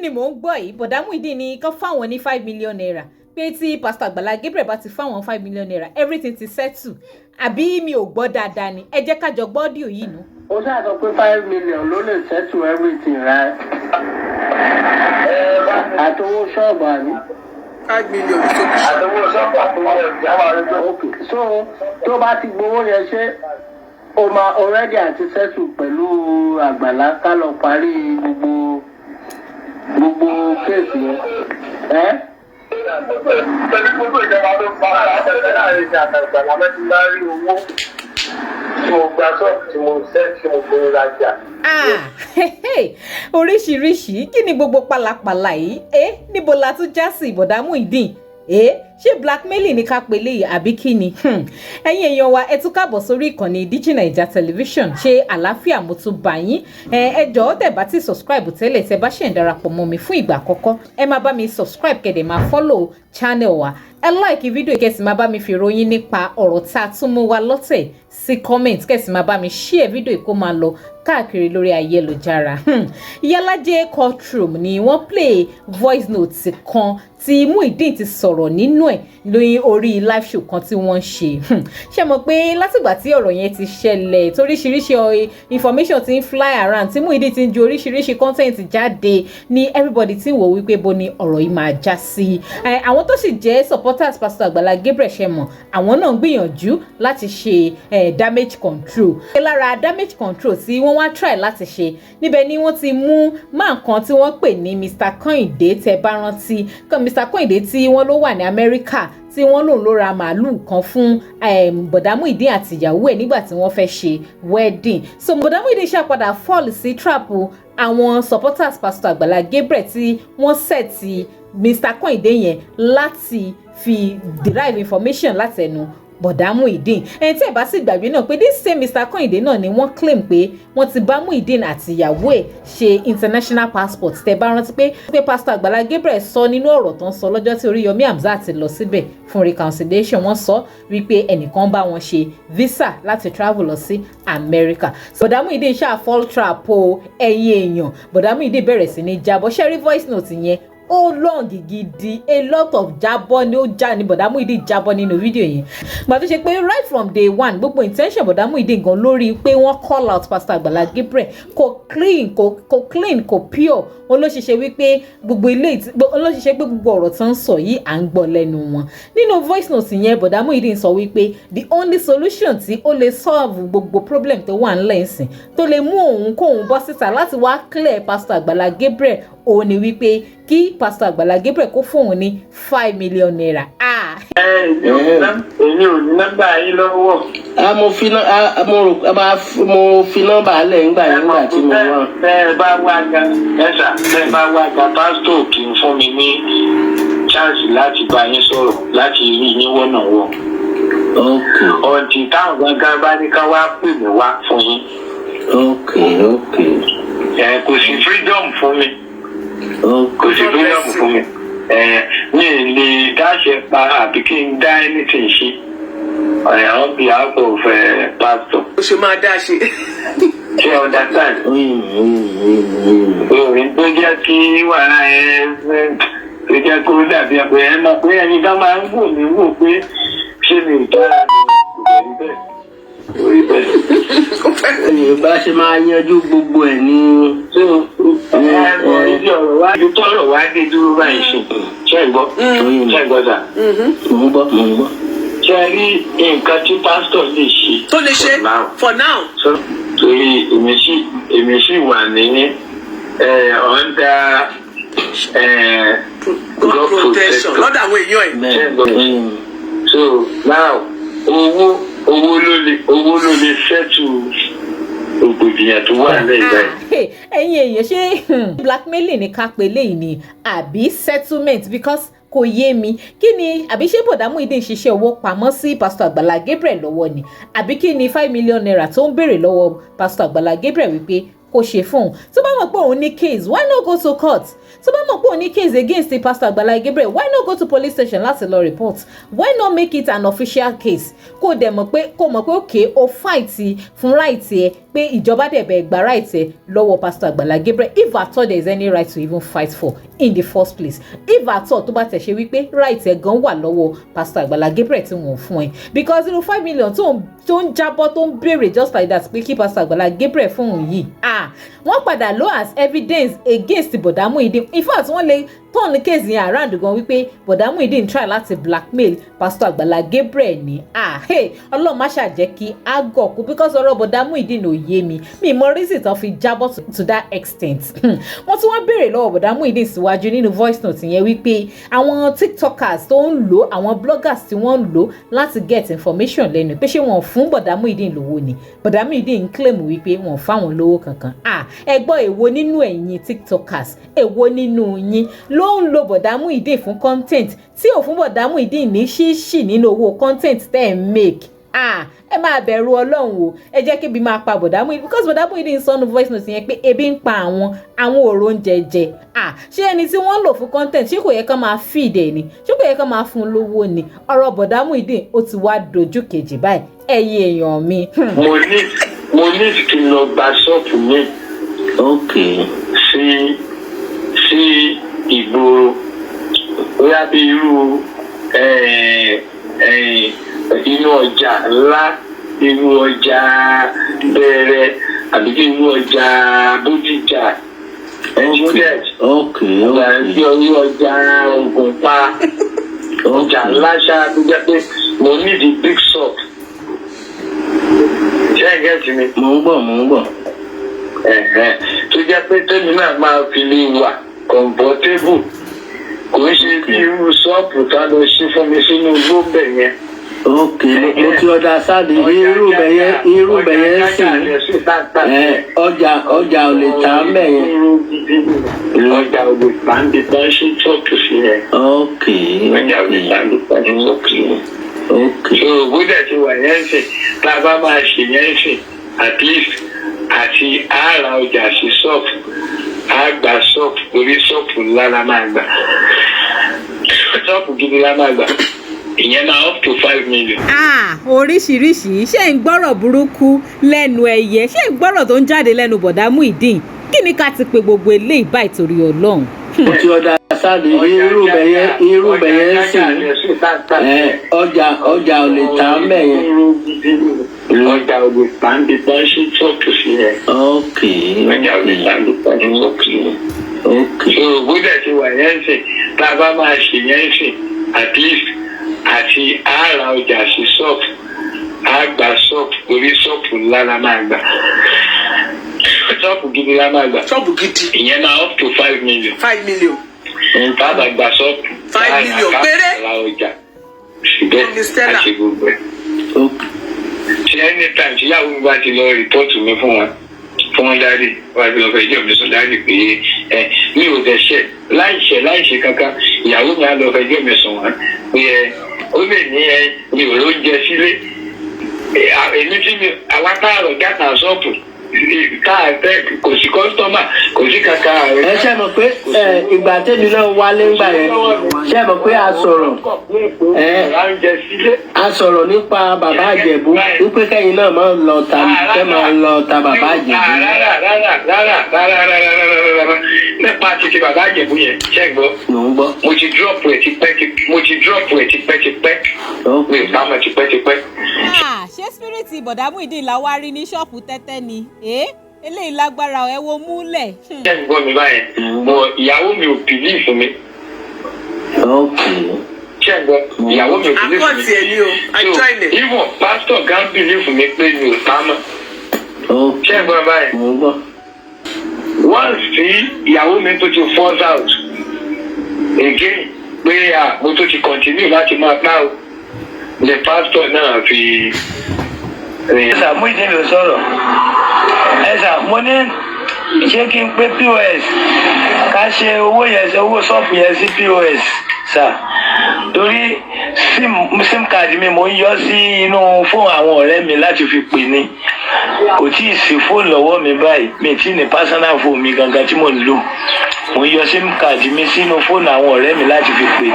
Ni mò ń gbọ́ yìí? Bọ̀dá Muyideen ní kán fáwọn ní ₦5 million, pé tí Pastor Àgbàlá Gabriel bá ti fáwọn ₦5 million, everything ti settle. Àbí mi ò gbọ́ dáadáa ni? Ẹ jẹ́ ká jọ gbọ́ audio yìí nù. Ó ṣáà sọ pé 5 million ló lè settle everything, right? Àtowó ṣọ́ọ̀bù, àbí? 5 million ní solution. Àtọwọ́ sọ́kọ̀, àtọwọ́ ọjà wà lójú. Ok, so tó bá ti gbowó yẹn, ṣé o máa already àti settle pẹ̀lú Àgbàlá, ká lọ parí gbogbo case yẹn? Ẹ́ Pẹ̀lú gbogbo ìjọba ló pa àtẹ̀tẹ̀ láàrin ìjà àtàgbà láti bá rí owó tí mo gba ṣọ́ọ̀bù tí mo ṣẹ́ tí mo gbowó rajà. Ah, oríṣiríṣi! Kí ni gbogbo pálapàla yìí? Ẹ níbo la tún já sí, Bọ̀dá Muyideen? Ẹ ṣé blackmailing ní ká pè léyìí, àbí kí ni? Ẹ̀yin èèyàn wa, ẹ tún káàbọ̀ sórí ìkànnì Digi Naija Television. Ṣé àlàáfíà mo tún bá yín? Ẹ jọ̀ọ́, tẹ́ bá ti subscribe tẹ́lẹ̀, tẹ́ bá ṣẹ̀ ń darapọ̀ mọ́ mi fún ìgbà àkọ́kọ́, ẹ máa bá mi subscribe, kẹ́ dẹ̀ máa follow channel wa. Ẹ like fídíò, kẹ́ sì máa bá mi fi ròyìn nípa ọ̀rọ̀ tá a tún mú wa lọ́tẹ̀ sí comment, kẹ́ sì máa bá mi share fídíò kó máa lọ káàkiri lórí ayélujára. Ìyálájé courtroom ni wọ́n play voice note kan tí Muyideen ti sọ̀rọ̀ nínú ẹ̀ lórí orí live show kan tí wọ́n ń ṣe. Ṣe mọ̀ pé látìgbà tí ọ̀rọ̀ yẹn ti ṣẹlẹ̀, toríṣiríṣi information ti ń fly around, tí Muyideen ti ń ju oríṣiríṣi content jáde, ní everybody ti ń wò wípé bo ni ọ̀rọ̀ yìí máa já sí. Àwọn tó sì jẹ́ supporters Pastor Àgbàlá Gabriel, ṣe mọ̀, àwọn náà ń gbìyànjú láti ṣe damage control. Lára damage control tí wọ́n wá try láti ṣe níbẹ̀ ni wọ́n ti mú máa kan tí wọ́n pè ní Mr Kọ́hìndé. Tẹ́ bá rántí, Mr Kọ́hìndé tí wọ́n ló wà ní Amẹ́ríkà, tí wọ́n lòun ló ra màálùú kan fún Bọ̀dá Muyideen àti ìyàwó ẹ̀ nígbà tí wọ́n fẹ́ ṣe wedding. So Bọ̀dá Muyideen ṣàpadà fall sí trap àwọn supporters Pastor Àgbàlá Gabriel tí wọ́n set Mr Kọ́hìndé yẹn láti fi derive information láti ẹnu Bọ̀dá Muyideen. Ẹni tí ẹ bá sì gbàgbé náà pé this same Mr Kọ́hìndé náà ni wọ́n claim pé wọ́n ti bá Muyideen àti ìyàwó ẹ̀ ṣe international passport. Tẹ́ bá rántí pé Pastor Àgbàlá Gabriel sọ nínú ọ̀rọ̀ tó ń sọ lọ́jọ́ tí Oríyọmí Hamzat ti lọ síbẹ̀ fún reconciliation, wọ́n sọ wípé ẹnìkan bá wọn ṣe visa láti travel lọ sí America. Bọ̀dá Muyideen ṣáà fall trap o. Ẹ̀yin èèyàn, Bọ̀dá Muyideen bẹ̀rẹ̀ sí ní jábọ̀. Ṣẹ́rí voice note yẹn, ó long gidi. A lot of jábọ́ ni ó já ní Bọ̀dá Muyideen jábọ́ nínú fídíò yẹn. Gbà tó ṣe pé right from day one, gbogbo intention Bọ̀dá Muyideen gan lórí pé wọ́n call out Pastor Àgbàlá Gabriel kò clean, kò clean, kò pure. Wọn ló ṣe wípé gbogbo ilé ló ṣe pé gbogbo ọ̀rọ̀ tó ń sọ yìí, à ń gbọ́ lẹ́nu wọn. Nínú voice note yẹn, Bọ̀dá Muyideen sọ wípé the only solution tí ó lè solve gbogbo problem tó wà ńlẹ̀ ìsìn, tó lè mú òun kóun bọ́ síta láti wá clear Pastor Àgbàlá Gabriel, òun ni wípé kí Pastor Àgbàlá Gabriel kó fóun ní ₦5 million. Ah. Èmi ò ní nọ́mbà yín lọ́wọ́. A mo fi a mo rò a máa mo fi nọ́mbà lẹ̀ ńgbà yẹn ńgbà tí mo wà. Tẹ́ ẹ bá wá ga ẹ sà, tẹ́ ẹ bá wá ga, pásítọ̀ kì í fún mi ní chance láti bá yín sọ̀rọ̀, láti rí yín wọ́nà wọ̀. Ọ̀ǹtì táwọn gangan bá ní ká wá pè mí wá fún yín. Ẹ kò sí freedom fún mi. Kò sí freedom fún mi. Ẹ mi ì lè dáṣẹ pa àbí kí n dá anything ṣe on behalf of pastor. Ó ṣe máa dá ṣe. Ṣé ẹ understand? Oye. Orin tó jẹ́ kí wàhálà ẹ tó jẹ́ kó dàbí ẹ pé ẹ mọ̀ pé ẹni kan máa ń wò mí wò pé ṣé mi ò dára ni. Kò rí bẹ́ẹ̀, kò rí bẹ́ẹ̀. Ó fẹ́ Bá ṣe máa yanjú gbogbo ẹ̀ ní. So ẹ mọ ibi ọ̀rọ̀ wá, ibi tọ́rọ̀ wá dé dúró báyìí ṣe. Ṣé ẹ gbọ́? Ṣé ẹ gbọ́ sà? Mò ń gbọ́, mò ń gbọ́. Ṣé ẹ rí nǹkan tí pásítọ̀ lè ṣe? Tó lè ṣe for now. For now. So, torí èmi sì wà ní under God protection lọ́dọ̀ àwọn èèyàn ẹ̀. Bẹ́ẹ̀. So now, owó ló lè settle rògbòdìyàn tó wà lẹ́yìn báyìí. Ah, ẹ̀yin èèyàn, ṣé blackmailing ní ká pè léyìí ni àbí settlement? Because kò yé mi. Kí ni? Àbí ṣé Bọ̀dá Muyideen ṣiṣẹ́ owó pamọ́ sí Pastor Àgbàlá Gabriel lọ́wọ́ ni, àbí kí ni ₦5 million tó ń béèrè lọ́wọ́ Pastor Àgbàlá Gabriel wípé kó Kó ṣe fóun. Tó bá mọ̀ pé òun ní case, why not go to court? Tó bá mọ̀ pé òun ní case against the Pastor Àgbàlá Gabriel, why not go to police station láti lọ report? Why not make it an official case? Kó dẹ̀ mọ̀ pé, kó mọ̀ pé okay, o fight fún right ẹ, pé ìjọba dẹ̀ bẹ̀ gba right ẹ lọ́wọ́ Pastor Àgbàlá Gabriel, if at all there is any right to even fight for in the first place, if at all tó bá tẹ̀ ṣe wípé right ẹ gan wà lọ́wọ́ Pastor Àgbàlá Gabriel tí wọ́n fún ẹ, because irú 5 million tó ń jábọ́, tó ń béèrè just like that pé kí Pastor Àgbàlá Gabriel fún òun yìí, ah, wọ́n padà lò as evidence against Bọ̀dá Muyideen. In fact, wọ́n lè turn case yẹn around gan wípé Bọ̀dá Muyideen try láti blackmail Pastor Àgbàlá Gabriel ní. Ah, hey, Ọlọ́run má ṣàjẹ́ kí á gọ̀ kú, because ọ̀rọ̀ Bọ̀dá Muyideen ò yé mi. Mi mọ reason tán fi jábọ́ to that extent. Wọ́n tún wá béèrè lọ́wọ́ Bọ̀dá Muyideen síwájú nínú voice note yẹn wípé àwọn TikTokers tó ń lò, àwọn bloggers tí wọ́n ń lò láti get information lẹ́nu, pé ṣé wọ́n fún Bọ̀dá Muyideen lówó ni? Bọ̀dá Muyideen ń claim wípé wọ́n fáwọn lówó kankan. Ah, ẹ gbọ́, èwo nínú ẹ̀yin TikTokers, èwo nínú yín ló ń lo Bọ̀dá Muyideen fún content, tí ò fún Bọ̀dá Muyideen ní ṣíṣì nínú owó content tẹ́ ẹ̀ ń make? Ah, ẹ máa bẹ̀rù Ọlọ́run o. Ẹ jẹ́ kébi máa pa Bọ̀dá Muyideen, because Bọ̀dá Muyideen sọnù voice note yẹn pé ebi ń pa àwọn, àwọn òrò oúnjẹ jẹ. Ah, ṣé ẹni tí wọ́n ń lò fún content, ṣé kò yẹ kán máa feed ẹ̀ ni? Ṣé kò yẹ kán máa fún un lówó ni? Ọ̀rọ̀ Bọ̀dá Muyideen, ó ti wá dojú kejì báyìí, ẹ̀yin èèyàn mi. Mo ní kí n lọ gba ṣọ́ọ̀bù mi sí ìgboro, bóyá bí irú inú ọjà ńlá, irú ọjà Bẹ̀rẹ̀ àbí bí irú ọjà Bódìjà, ẹnjúdẹt, bí irú ọjà Ògùnpa, ọjà ńlá ṣáá, tó jẹ́ pé mo ní the big shop. Ṣé ẹ get mi? Mò ń gbọ́, mò ń gbọ́. Ẹ̀hẹ́n. Tó jẹ́ pé tèmi náà máa fi lè wà comfortable, kò ń ṣe bí irú ṣọ́ọ̀bù tá lọ ṣí fún mi sínú igbó bẹ̀ yẹn. Ok, mo ti understand. Irú bẹ̀ yẹn sì ẹ, ọjà ò lè tà ń bẹ̀ yẹn. Ọjà ò lè tà ń bí tán ṣí ṣọ́ọ̀bù sí yẹn. Ọjà ò lè tà ń bí tán ṣí ṣọ́ọ̀bù sí yẹn. So bó dẹ̀ ti wà yẹn sìn, tá a bá máa ṣe yẹn sìn, at least àti àárà ọjà sí ṣọ́ọ̀bù, á gba ṣọ́ọ̀bù, torí ṣọ́ọ̀bù ńlá la máa gbà, ṣọ́ọ̀bù gidi la máa gbà. Ìyẹn máa up to 5 million. Ah, oríṣiríṣi. Ṣé ń gbọ́rọ̀ burúkú lẹ́nu ẹyẹ? Ṣé ń gbọ́rọ̀ tó ń jáde lẹ́nu Bọ̀dá Muyideen? Kí ni ká ti pe gbogbo eléyìí báyìí, torí Ọlọ́run? Mo ti understand. Irú bẹ̀ yẹn sì ẹ, ọjà ò lè tà ń bẹ̀ yẹn. Ọjà ò lè tà ń bí tán ṣí ṣọ́ọ̀bù sí yẹn. Ọjà ò lè tà ń bí tán ṣí ṣọ́ọ̀bù sí yẹn. So bó dẹ̀ ti wà yẹn sìn, tá a bá máa ṣe yẹn sìn, at least àti àárà ọjà sí ṣọ́ọ̀bù, á gba ṣọ́ọ̀bù, torí ṣọ́ọ̀bù ńlá la máa gbà, ṣọ́ọ̀bù gidi la máa gbà. Ṣọ́ọ̀bù gidi. Ìyẹn máa up to 5 million. 5 million. Tá a bá gba ṣọ́ọ̀bù, 5 million péré. ra ọjà síbẹ̀, Mummy Stella. á ṣe gbogbo ẹ̀. Ṣé anytime tí ìyàwó mi bá ti lọ report mi fún wọn, daddy wá ti lọ fẹ́ jẹ́ mi sùn daddy pé ẹ mi ò dẹ̀ ṣẹ̀, láìṣẹ̀ láìṣe kankan, ìyàwó mi á lọ fẹjọ́ mi sùn wọ́n pé ẹ ó lè ní ẹ mi ò lóúnjẹ sílé. Èmi tí mi àwa káàrọ̀ gàtà ṣọ́ọ̀pù káà tẹ́, kò sí customer, kò sí kankan. Ẹ ṣe mọ̀ pé ẹ, ìgbà tèmi náà wálé ńgbà yẹn, ṣe mọ̀ pé a sọ̀rọ̀ ẹ, oúnjẹ sílé. A sọ̀rọ̀ nípa Bàbá Àjẹ̀bú wípé kẹ́yìn náà máa ń lọ ta, kẹ́ máa lọ ta Bàbá Àjẹ̀bú. Rárá, rárá, rárá, rárá, rárá, rárá, rárá. Nípa títí Bàbá Àjẹ̀bú yẹn, ṣé ẹ gbọ́? Mò ń gbọ́. Mo ti drop ẹ̀ tipẹ́, mo ti drop ẹ̀ tipẹ́tipẹ́. Mi ò bá mọ̀ tipẹ́tipẹ́. Ah, ṣé spirit Bọ̀dá Muyideen la wá rí ní ṣọ́ọ̀pù tẹ́tẹ́ ni? Ẹ́ eléyìí lágbára ẹ, wo múlẹ̀. Ṣé ẹ gbọ́ mi báyẹn? Mo ìyàwó mi ò believe mi. Ṣé ẹ gbọ́? Ìyàwó mi ò believe mi. Akọ́ọ̀tì ẹ̀ ni o, I So, join ẹ̀. even pastor gan believe mi pé mi ò bá mọ̀. Ṣé ẹ gbọ́ báyẹn? Mò ń gbọ́. Once tí ìyàwó mi tó ti force out again pé à mo tó ti continue láti máa pa o, the pastor náà fi. Ẹ̀sà, Muyideen ló sọ̀rọ̀. Ẹ̀sà, mo ní ṣé kí n pé POS, ká ṣe owó yẹn, owó ṣọ́ọ̀bù yẹn sí POS sà, torí sim card mi, mo ń yọ sí inú fóònù àwọn ọ̀rẹ́ mi láti fi pè ní. Kò tí ì sí fóònù lọ́wọ́ mi báyìí. Mi tí ní personal phone mi gangan tí mò ń lò. Mo ń yọ SIM card mi sínú fóònù àwọn ọ̀rẹ́ mi láti fi pè ní.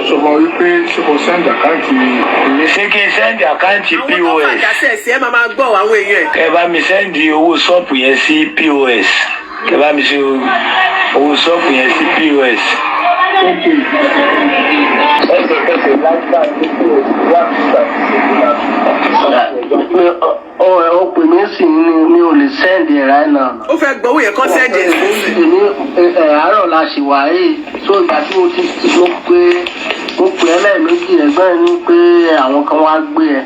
Sọ fún wípé ṣé kò send account? Ṣé kí n send account Àwọn tó POS? fàjà sí ẹ̀sìn ẹ̀ máa máa gbọ́ àwọn èèyàn ẹ̀. Kẹ bá mi send owó ṣọ́ọ̀pù yẹn sí POS. Kẹ bá mi ṣe owó ṣọ́ọ̀pù yẹn sí POS. Ẹsẹ̀kẹsẹ̀ lágbà ní POS wà nígbà tí Ọ ọ pè mí sí ní mi ò lè send ẹ̀ right now. Ó fẹ́ gbọ́ owó yẹn kọ́ send ẹ̀ sí. Èmi ẹ àárọ̀ la ṣì wà yìí, so ìgbà tí mo ti mo pè ẹ́ lẹ́ẹ̀mejì, ẹ̀gbọ́n ẹ ní pé àwọn kan wá gbé ẹ,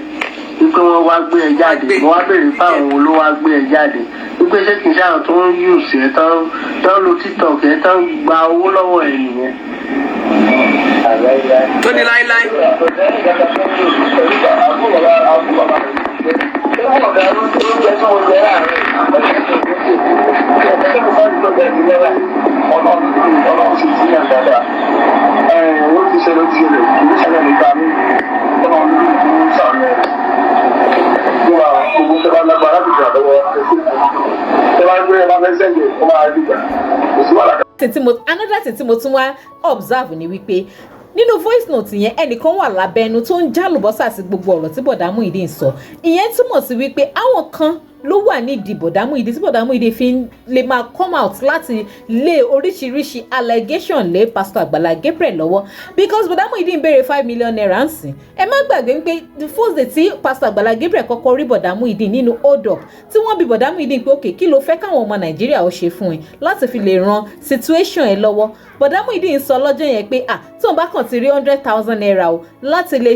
wípé wọ́n wá gbé ẹ jáde. Gbé. Mo wá béèrè fáwọn wo ló wá gbé ẹ jáde, wípé ṣé kìí ṣe àwọn tó ń use ẹ tán lo TikTok ẹ tán gba owó lọ́wọ́ ẹ nìyẹn? Tó ní láéláé. Ọlọ́run sì ti yàn dáadáa. Ó ti ṣẹlẹ̀, ó ti ṣẹlẹ̀, kì í ṣẹlẹ̀ nípa mi. Ọlọ́run ló ń sàmì ẹ̀. Gbogbo tó bá lágbára láti gbà lọ́wọ́ tó bá gbé ẹ bá fẹ́ send ẹ̀, ó máa rí gbà. Kò sí wàhálà. Thing tí mo another thing tí mo tún wá observe ni wípé nínú voice note yẹn, ẹnìkan wà lábẹ́nu tó ń jálùbọ́sà sí gbogbo ọ̀rọ̀ tí bọ̀dá Muyideen sọ. Ìyẹn túmọ̀ sí wípé àwọn kan ló wà nídìí bọ̀dá Muyideen tí bọ̀dá Muyideen fi ń lè máa come out láti lé oríṣiríṣi allegation lé Pastor Àgbàlá Gabriel lọ́wọ́, because bọ̀dá Muyideen béèrè ₦5 million ń sìn. Ẹ má gbàgbé pé the first day tí Pastor Àgbàlá Gabriel kọ́kọ́ rí bọ̀dá Muyideen nínú hold up, tí wọ́n bi bọ̀dá Muyideen pé, "Okay, kí ló fẹ́ káwọn ọmọ Nàìjíríà ó ṣe fún ẹ láti fi lè ran situation ẹ lọ́wọ́?" Bọ̀dá Muyideen sọ lọ́jọ́ yẹn pé, ah, tóun bá kàn ti rí ₦100,000 o láti lè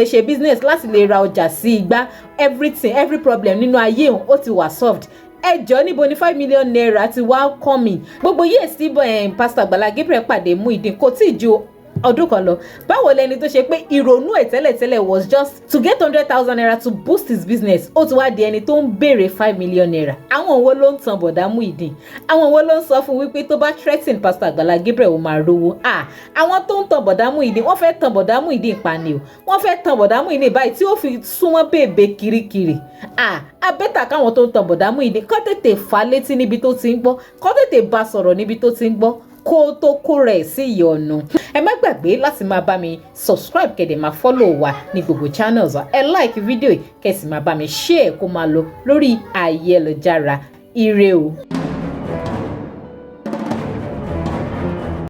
ṣe business, láti lè ra ọjà sí igbá, everything, every problem nínú ayé òun ó ti wà solved. Ẹ jọ, níbo ni ₦5 million ti wá coming? Gbogbo years tí Pastor Àgbàlá Gabriel pàdé Muyideen kò tí ì ju ọdún kan lọ. Báwo lẹni tó ṣe pé ìrònú ẹ̀ tẹ́lẹ̀tẹ́lẹ̀ was just to get ₦100,000 to boost his business, ó ti wá di ẹni tó ń béèrè ₦5 million? Àwọn wo ló ń tan bọ̀dá Muyideen? Àwọn wo ló ń sọ fún wípé tó bá threaten Pastor Àgbàlá Gabriel, ó máa rówó? Ah, àwọn tó ń tan bọ̀dá Muyideen, wọ́n fẹ́ tan bọ̀dá Muyideen pa ni o. Wọ́n fẹ́ tan bọ̀dá Muyideen báyìí tí ó fi súnmọ́ bèbè kirikiri. Ah, ó better káwọn tó ń tan bọ̀dá Muyideen kọ́ tètè fà létí níbi tó ti ń gbọ́, kọ́ tètè bá sọ̀rọ̀ níbi tó ti ń gbọ́, kó tó kó rẹ̀ sí ìyọnu. Ẹ má gbàgbé láti máa bá mi subscribe, kẹ́ dẹ̀ máa follow wa ní gbogbo channels wa. Ẹ like fídíò yìí, kẹ́ sì máa bá mi share kó máa lọ lórí ayélujára. Ire o.